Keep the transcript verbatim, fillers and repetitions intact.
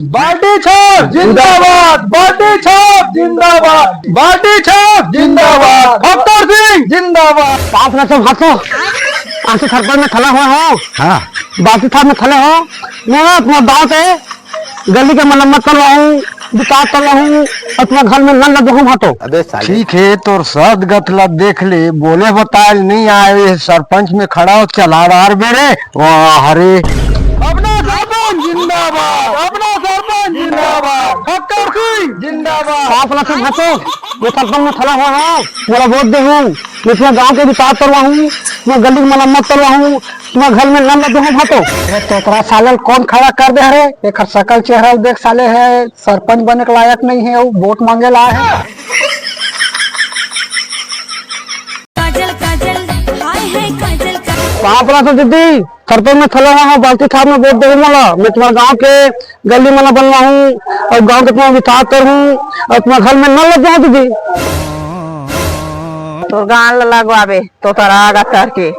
बाल्टी छाप जिंदाबाद, बाल्टी छाप जिंदाबाद, बाल्टी छाप जिंदाबाद, फक्कर सिंह जिंदाबाद। पाप ना तो भातो, आंसू सरपंच में खड़ा हुआ हो। हाँ। बाल्टी छाप में खड़ा हो। मैं अपना गांव के गली के मरम्मत करवाऊं, विकास करवाऊं, अपना घर में नल लगवाऊं भातो। अबे साले। ठीक है, तोर सदगत ला देख ले, बोले बतायल नहीं आए, सरपंच में खड़ा हो, चला बार बेरे। वाह रे। अपना सरपंच जिंदाबाद, अपना सरपंच जिंदाबाद, फक्कर सिंह जिंदाबाद। पाप ना तो भातो, मैं सरपंच में खड़ा हुआ हूँ, मोला वोट दे हूँ, मैं अपना गांव के विकास करवाऊं, मैं गली की मरम्मत करवाऊं, मैं घर में नल लगवाऊं भातो। अरे तोतरा साले ल कौन खड़ा कर दे रे? एकर शकल चेहरा ल देख साले, हे सरपंच बने के लायक नहीं है, वो वोट मांगे ला है। काजल काजल, हाय हाय काजल काजल। पाप ना तो दीदी, सरपंच में खड़ा हुआ हूँ, बाल्टी छाप में वोट दे मोला। मैं तुम्हारे गांव के गली मन ला बनवाहूँ और गांव के तुम्हारा विकास करहूँ और तुम्हारे घर में नल लगवाहूँ दीदी। तोर गांव ला लगवाबे, तोतरा आगा करके।